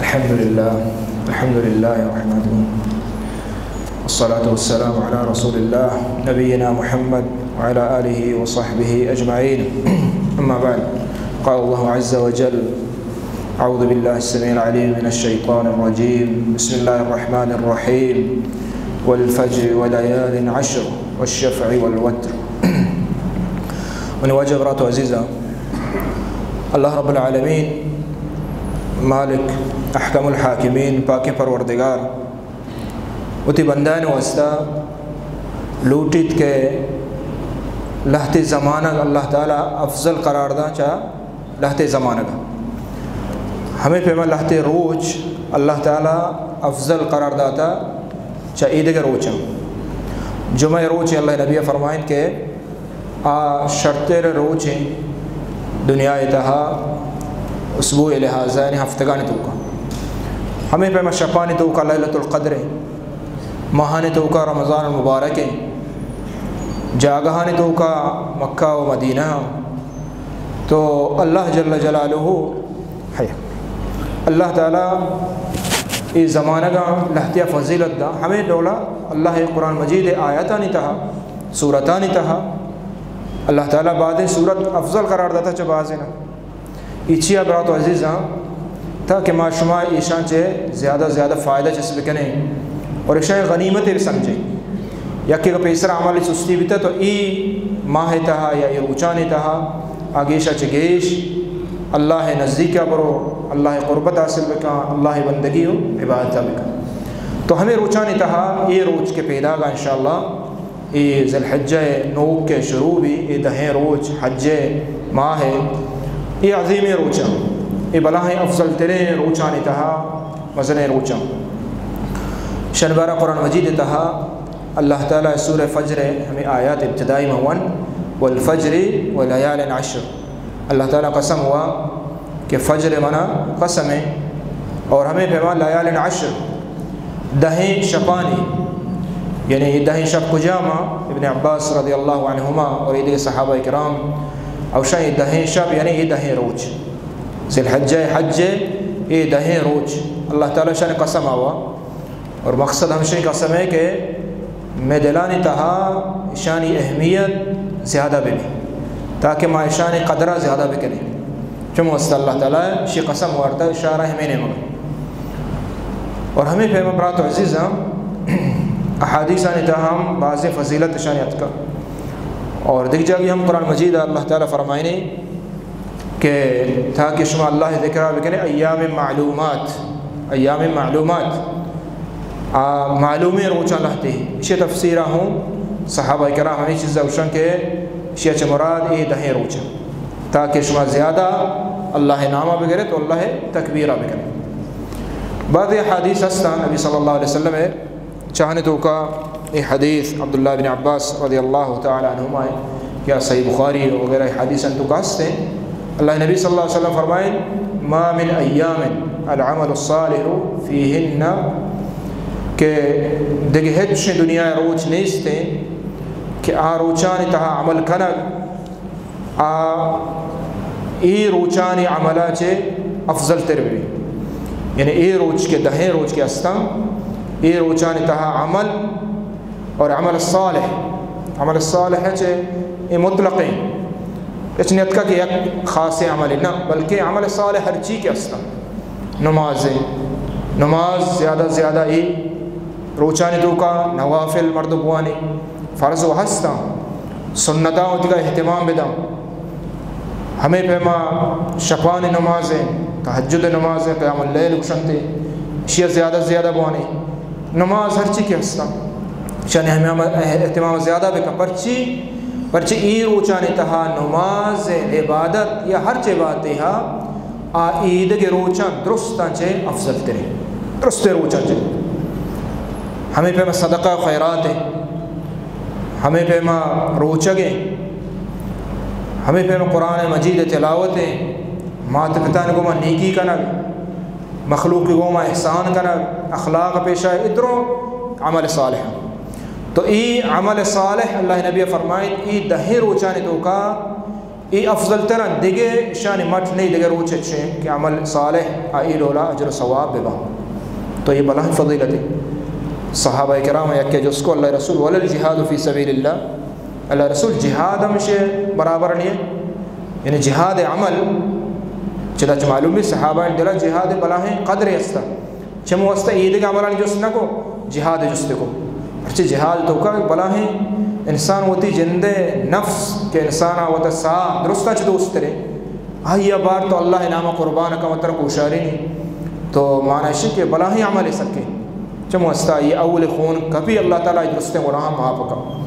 الحمد لله، الحمد لله وحده، والصلاة والسلام على رسول الله نبينا محمد وعلى آله وصحبه أجمعين. أما بعد، قال الله عز وجل: أعوذ بالله السميع العليم من الشيطان الرجيم. بسم الله الرحمن الرحيم. والفجر وليال عشر والشفع والوتر. منی واجہ برات و عزیزاں، اللہ رب العالمین، مالک احکم الحاکمین، پاکیں پروردگار، وتی بندان واسطہ لوٹیت کہ لہتے زمانگ اللہ تعالی افضل قرار داں چہ لہتے زمانگ۔ ہمے پیما لہتے روچ اللہ تعالی افضل قرار داتا چہ ایدگہ روچاں۔ جمعہ روچ اللہ نبی فرمائن کہ آ شرتر روچیں دنیا تہا، اسبوع لحاظہ، یعنی ہفتگانی توکا۔ ہمے پیما شپانی توکا لیلۃ القدر، ماہانی توکا رمضان المبارک، جاگہانی توکا مکہ و مدینہ۔ تو اللہ جل جلالہ، اللہ تعالی اے زمانگاں لہتیا فضیلت دا۔ ہمے ڈولا اللہ قرآن مجید آیاتانی تہا، سورتانی تہا اللہ تعالی بعضیں سورت افضل قرار داتا چہ بعضینا۔ اے چیا برات و عزیزاں، تاکہ ما شما ایشاں چہ زیادہ زیادہ فائدہ چست بکنیں اور ایشاں غنیمت بسمجھیں۔ یکے کہ پیسر عمل سستی بیتا تو اے ماہ تہا یا اے روچانی تہا آ گیشا چہ گیش اللہ نزدیکا برو، اللہ قربت حاصل بکن، اللہ بندگی و عبادتا بکن۔ تو ہمے روچانی تہا اے روچ کہ پیداگا انشاءاللہ اے ذی الحجہ نوک کہ شروع بی، اے دہیں روچ حج ماہ، اے عظیمیں روچاں، اے بلاہیں افضل تریں روچانی تہا مزنیں روچاں۔ شنبارہ قرآن مجید تہا اللہ تعالی سورہ فجر ہمیں آیات ابتدائی مہ ون، والفجر وليال عشر۔ اللہ تعالی قسم ہوا کہ فجر منا قسم ہے، اور ہمیں پیما لیال عشر، دہیں شپانی، یعنی یہ دہیں شپ کجاما؟ ابن عباس رضی اللہ عنہما اور یہ صحابہ کرام، اوشاں یہ دہیں شپ یعنی یہ دہیں روچ، ذی الحجہ حج، یہ دہیں روچ اللہ تعالی شان قسم آوا۔ اور مقصد ہمشیں قسم ہے کہ مئے دلانی تہا اشانی اہمیت زیادہ بہ بی، تاکہ ما اشانی قدرہ زیادہ بکنیں۔ چم واسطہ اللہ تعالی شی قسم وارتا، اشارہ ہمیں نے مگا۔ اور ہمیں پیما برات و عزیزاں، احادیثانی تہا ہم بعض فضیلت اشانی اتکا۔ اور دیکھ جاگی ہم قرآن مجید اللہ تعالی فرمائنے کہ تاکہ شما اللہ ذکرہ بکنے، ایام معلومات، ایام معلومات، آ معلومیں روچاں لہتے۔ اشی تفسیرہ ہوں صحابہ کرام ہمیں چیز اوشن کہ اشی چہ مراد اے دہیں روچاں، تاکہ شما زیادہ اللہ نامہ بگرے تو اللہ تکبیرہ بکنے۔ بعض حدیث ہستاں نبی صلی اللہ علیہ وسلم چاہنے توکا اے حدیث عبداللہ بن عباس رضی اللہ تعالی عنہما ہے، یا صحیح بخاری وغیرہ حدیث توکا ہستے۔ اللہ نبی صلی اللہ علیہ وسلم فرمائیں، ما من ایام العمل الصالح فیہن، کہ دگہ ہچ دنیا روچ نیستے کہ آ روچانی تہا عمل کنگ آ اے روچانی عملا چہ افضل تر بی۔ یعنی اے روچ کہ دہیں روچ کہ استاں، اے روچانی تہا عمل اور عمل صالح، عمل صالح چہ اے مطلقیں، اچ نیتکا کہ یک خاصیں عمل نہ، بلکہ عمل صالح ہر چی کہ استاں۔ نماز، نماز زیادہ زیادہ اے روچانی توکا نوافل مردم بوانی، فرض و ہستاں، سنتاں وتیگا اہتمام بداں۔ ہمیں پیما شپانی نمازیں، تہجد نمازیں، قیام اللیل گشنتے، اشیا زیادہ زیادہ بوانی۔ نماز ہرچی کہ ہستاں، شانی ہمیں اہتمام زیادہ بکن۔ پرچی؟ پرچی اے روچانی تہا نماز عبادت یا ہرچ عبادتے ہا آ ایدگہ روچاں درستاں چہ افضل تریں، درستیں روچاں چہ۔ ہمیں پیما صدقہ و خیرات ہیں، ہمیں پیما روچگ ہیں، ہمیں پیما قرآن مجید تلاوت ہیں، مات پتان گوما نیکی کنگ، مخلوق گوما احسان کنگ، اخلاق پیشہ، ادرو عمل صالح۔ تو ای عمل صالح اللہ نبی فرمائیت، ای دہیں روچانی توکا اے افضل تر انت، دگہ اشانی مٹ نہ، دگہ روچ اچ انت کہ عمل صالح آ اے ڈولا اجر و ثواب ببا۔ تو اے بلاہیں فضیلتے۔ صحابہ کرام یکے جست کو، اللہ رسول، ولا الجهاد في سبيل الله؟ اللہ رسول، جہاد ہم شے برابر نہیں ہے؟ یعنی جہاد عمل، چدا چ معلوم بی صحابہ دلا جہاد بلاہیں قدر استا۔ چمو واسطہ اے دگہ عملانی جست نہ کو، جہاد جست کو۔ پرچہ جہاد توکا بلاہیں انسان وتی جندے نفس کہ انسان وتا ساہ درستا چ دوست ترے، آئی بار تو اللہ نام قربان کا متر کوشاری نہیں۔ تو معنی شی کہ بلاہیں عمل سکے۔ چمو واسطہ اے اول خون کپی اللہ تعالی درستیں گناہ معاف کا۔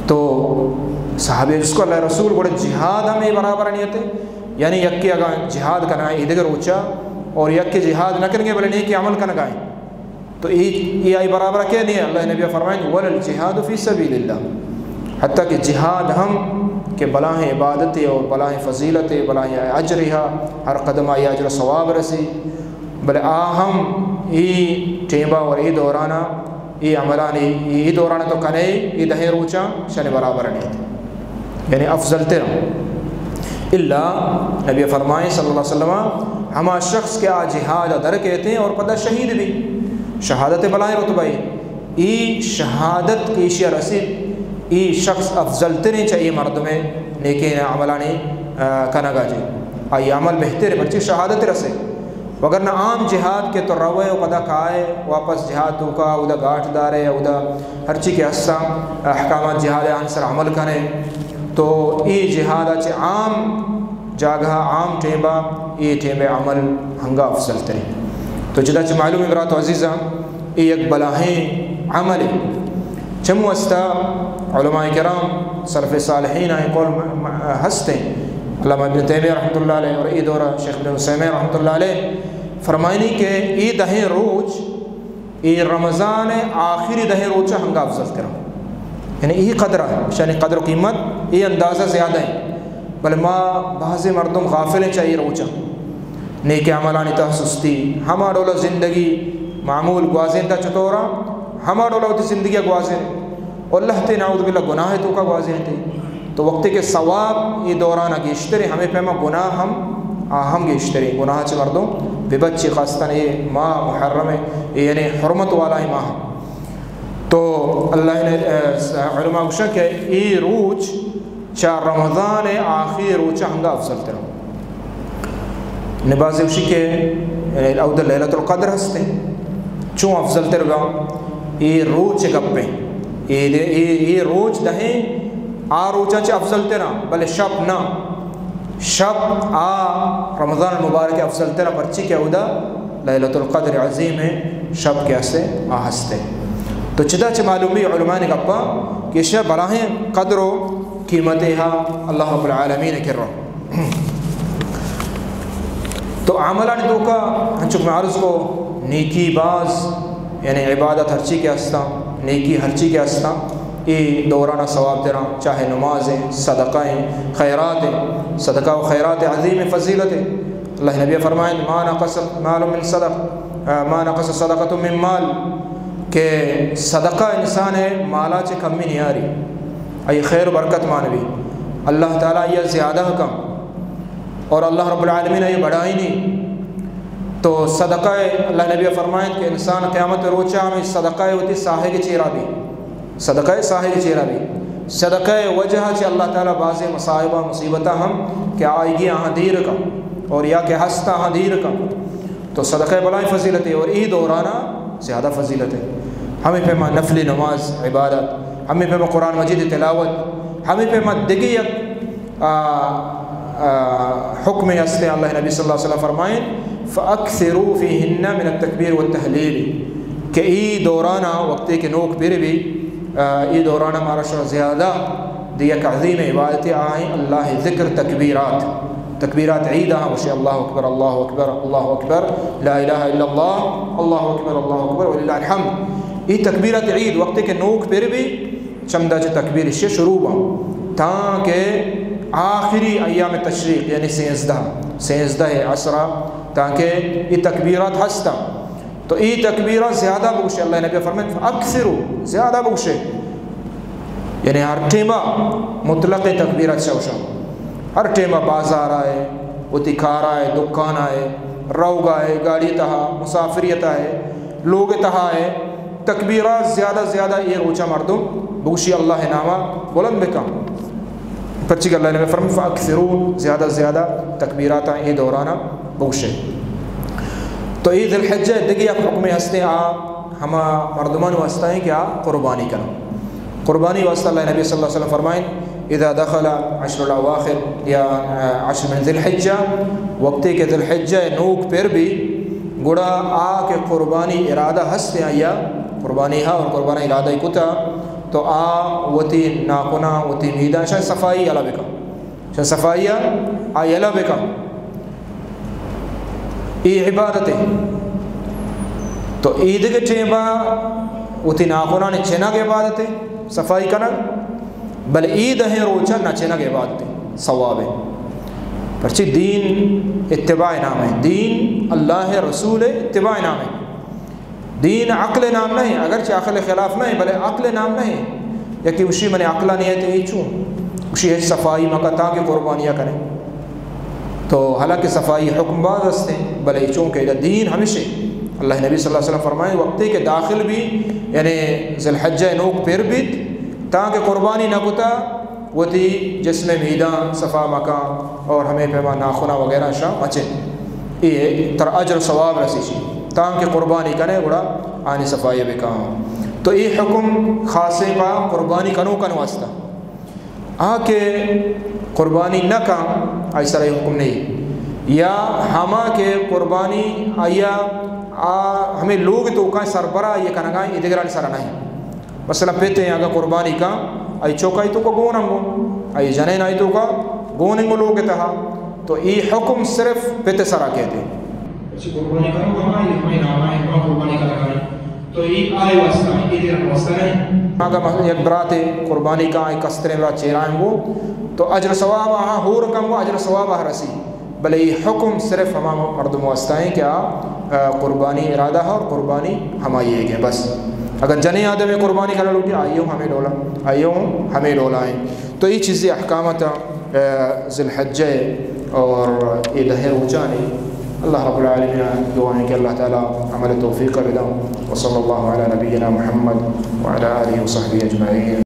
تو صحابی جست کو، اللہ رسول، گڑا جہاد ہم اے برابر نہیں تے؟ یعنی یکے اگاں جہاد کنائیں اے دگہ روچا اور یکے جہاد نہ کنگے بلے نیکی عمل کنگائیں، تو اے، اے آئی برابر کہ نہیں؟ اللہ نبی فرمائیں، ولا الجهاد في سبيل الله۔ حتیٰ کہ جہاد ہم کہ بلاہیں عبادتے اور بلاہیں فضیلتے، بلاہیں اجرے ہا، ہر قدم آئی اجر و ثواب رسی، بلے آ ہم اے ٹیمبا اور اے دورانا اے عملانی، اے دوران تو کنے، اے دہیں روچاں شن برابر نہیں، یعنی افضل تر۔ الا نبی فرمائیں صلی اللہ علیہ وسلم، ہما شخص کہ آ جہاد در کہتے ہیں اور پدا شہید بھی، شہادت بلائیں رتبہ ہے۔ اے شہادت کہ ایشی رسید، اے شخص افضل تریں چا اے مردمے نیکیں عملانی، آ، کنگا جی۔ آئی عمل بہتر ہے، پرچی شہادت رسے۔ وگرنہ عام جہاد کہ تو روئے و پدا کائے، واپس جہاد توکا، اودا گاٹ دارے، اودا ہرچی کہ ہستاں احکامات جہاد آن سر عمل کنے، تو اے جہاد چہ عام جاگہ، عام ٹیمبا، اے ٹیمبے عمل ہنگا افضل ترے۔ تو جدا چہ معلوم ہے برات و عزیزاں، اے یک بلاہیں عمل ہے۔ چمو استا علماء کرام، سلف صالحین آئیں قول م-، م-، ہستیں۔ علامہ ابن تیمیہ رحمۃ اللہ علیہ اور اے دورہ شیخ ابن عثیمین رحمۃ اللہ علیہ فرمائنی کہ اے دہیں روچ، اے رمضان آخری دہیں روچ ہنگا افضل ترا۔ یعنی اے قدر ہے، یعنی قدر و قیمت اے اندازہ زیادہ ہے۔ بلے ما بعض مردم غافل ہیں چاہیے روچا۔ نیک عملانی تہ سستی، ہما ڈولا زندگی معمول گوازینتا چطورا، ہما ڈولا وتی زندگی گوازین۔ و اللہ تے نعوذ باللہ گناہ توکا گوازینتے۔ تو وقتی کہ ثواب اے دورانا گیشترے، ہمیں پیما گناہ ہم، آ ہم گیشترے۔ گناہ چہ مردم ببچے، خاصتاً اے ماہ محرم ہے، اے یعنی حرمت والا اے ماہ۔ تو اللہ نے، اے، علماء گوشن کہ اے روچ چا رمضان آخری روچ ہنگا افضل تر۔ نباز گوشی کہ، اے، اود لیلۃ القدر ہستیں، چون افضل تر گا؟ اے روچ گپیں۔ اے دے، اے، اے روچ دہیں، آ روچاں چہ افضل تراں، بلے شپ نہ۔ شپ آ رمضان المبارک افضل تراں، پرچی کہ اودا لیلۃ القدر عظیم ہے، شپ کہ ہستے، آ ہستے۔ تو چدا چہ معلومی علماء نے گپا کہ شہ بلاہیں قدر و قیمتے ہا اللہ رب العالمین کرا۔ تو عملانی توکا انچو کہ میں عرض کو، نیکی باز، یعنی عبادت ہرچی کہ ہستاں، نیکی ہرچی کہ ہستاں، اے دورانا ثواب تراں، چاہے نماز ہیں، صدقہ ہیں، خیرات ہیں، صدقہ و خیرات عظیم فضیلت ہے۔ اللہ نبی فرمائیں، ما نقص مال من صدق، ما نقص صدقۃ من مال، کہ صدقہ انسان ہے مالا چہ کمی نیاری، اے خیر و برکت مان بھی، اللہ تعالی یہ زیادہ کم۔ اور اللہ رب العالمین یہ بڑھائینی۔ تو صدقہ، اللہ نبی فرمائیں کہ انسان قیامت روچا ہمیں صدقہ وتی ساہگ چیرا بھی، صدقہ ساہگ چیرا بھی، صدقہ وجہ چہ اللہ تعالی بعض مصائب مصیبت ہم کہ آئیگی آہاں دیر کا اور یا کہ ہستا آہاں دیر کا۔ تو صدقہ بلائیں فضیلت ہے اور ای دورانا زیادہ فضیلت ہے۔ ہمیں پیما نفلی نماز عبادت، ہمیں پیما قرآن مجید تلاوت، ہمیں پیما دگی یک آ، آ، حکم ہستے۔ اللہ نبی صلی اللہ علیہ وسلم فرمائیں، فَأَكْثِرُوا فِيهِنَّ مِنَ التَّكْبِيرِ وَالتَّهْلِيلِ، کہ ای دورانا وقتی کہ نوک پر بھی، آ، ای دورانا مارا شما زیادہ دی یک عظیم عبادت آئیں اللہ ذکر تکبیرات، تکبیرات عید ہاں وشی اللہ اکبر، اللہ اکبر، اللہ اکبر، لا الہ الا اللہ، اللہ اکبر، اللہ اکبر وللہ الحمد۔ ای تکبیرات عید وقتی کہ نوک پر بھی، چمدا چہ تکبیر شے شروع باں تاں کہ آخری ایام تشریق، یعنی سینزدہ، سینزدہ عصرا، تاں کہ اے تکبیرات ہستاں۔ تو اے تکبیرات زیادہ بگوشے، اللہ نبی فرمائے، فَأَكْثِرُوا، زیادہ بگوشے۔ یعنی ہر ٹیما مطلق تکبیرات شوشا۔ ہر ٹیم ءَ بازار ءَ ئے، وتی کار ءَ ئے، دکان ءَ ئے، روگ ءَ ئے، گاڑی تہا، مسافریت ءَ ئے، لوگ تہا ئے، تکبیرات زیادہ زیادہ اے روچا مردم بگوشی، اللہ ءِ ناما بلند بکن۔ پرچی کہ اللہ ءِ نبی فرمائے، فاکثروا، زیادہ زیادہ تکبیراتاں اے دورانا بگوشے۔ تو اے ذی الحجہ دگہ یک حکمے ہستیں، آ ہما مردمان واسطہ ہیں کہ آ قربانی کنن۔ قربانی واسطہ اللہ ءِ نبی صلی اللہ علیہ وسلم فرمائیں، اذا دخل عشر الاواخر، یا، آ، عشر من ذی الحجہ، وقتے کہ ذی الحجہ نوک پر بی، گڑا آ کہ قربانی ارادہ ہستیں آیا، قربانی ہا اور قربانی ارادہ کتا، تو آ وتی ناخنا، وتی میدان شان صفائی یلا بکن۔ شان صفائی آ یلا بکن۔ اے عبادت ہے۔ تو اے دگہ ٹیما وتی ناخنانی چنگ عبادت ہے، صفائی کنگ، بلے اے دہیں روچا نہ چنگ عبادت ہے، ثواب ہے۔ پرچی دین اتباع نام ہے، دین اللہ ءِ رسول ءِ اتباع نام ہے۔ دین عقل ءِ نام نہ ایں، اگرچہ عقل ءِ خلاف نہ ایں، بلے عقل ءِ نام نہ ایں۔ یکے گوشی، منی عقل ءَ نہ ایں، تو اے چون؟ گوشی، ہچ صفائی مکن تانکہ قربانی ءَ کنے۔ تو حالانکہ صفائی حکم باز ہستیں، بلے چونکہ ادا دین ہمیش ایں۔ اللہ ءِ نبی صلی اللہ علیہ وسلم فرمائیں، وقتے کہ داخل بی، یعنی ذی الحجہ نوک پر بیت، تانکہ قربانی نہ کتا، وتی جسم ءِ میدان صفا مکن اور ہمے پیما ناخنا وغیرہ شاں مچے۔ اے ترا اجر و ثواب رسی چی۔ تانکہ قربانی کنے گڑا آنی صفائی بکن۔ تو اے حکم خاصیں پہ قربانی کنوکان واسطہ۔ آ کہ قربانی نہ کن، آئی سرا اے حکم نہیں۔ یا ہما کہ قربانی آیا، آ ہمے لوگ توکا سربرا آئی کنگا، اے دگرانی سرا نہیں۔ مثلاً پت ایں اگاں قربانی کن، آئی چک آئی توکا گون انگو، آئی جنین آئی توکا گون انگو لوگ تہا، تو اے حکم صرف پت سرا کیتے۔ اچھا، قربانی کنو ہمائی، ہمائی نام آئے، ہما قربانی کنگا ایں۔ تو اے آئی واسطہ ایں، اے دگرانی واسطہ نہیں۔ اگاں مثلاً یک براتے قربانی کن، آئی کستریں برات چیرا انگو، تو اجر ثواب آہاں ہور کنگو، اجر ثواب آہاں رسی۔ بلے اے حکم صرف ہما مردم واسطہ ایں کہ آ، آ، قربانی ارادہ اور قربانی ہمائی ہے کہ بس۔ اگر جنیں آدم قربانی کرنا لوٹی، آئی ہوں ہمیں ڈولا، آئی ہوں ہمیں ڈولا ایں۔ تو اے چیزیں احکامات، آ، ذی الحجہ اور اے دہیں روچانی۔ اللہ رب العالمین دعا ایں کہ اللہ تعالی عمل توفیق بداں۔ وصلی اللہ علی نبینا محمد وعلی آلہ وصحبہ اجمعین۔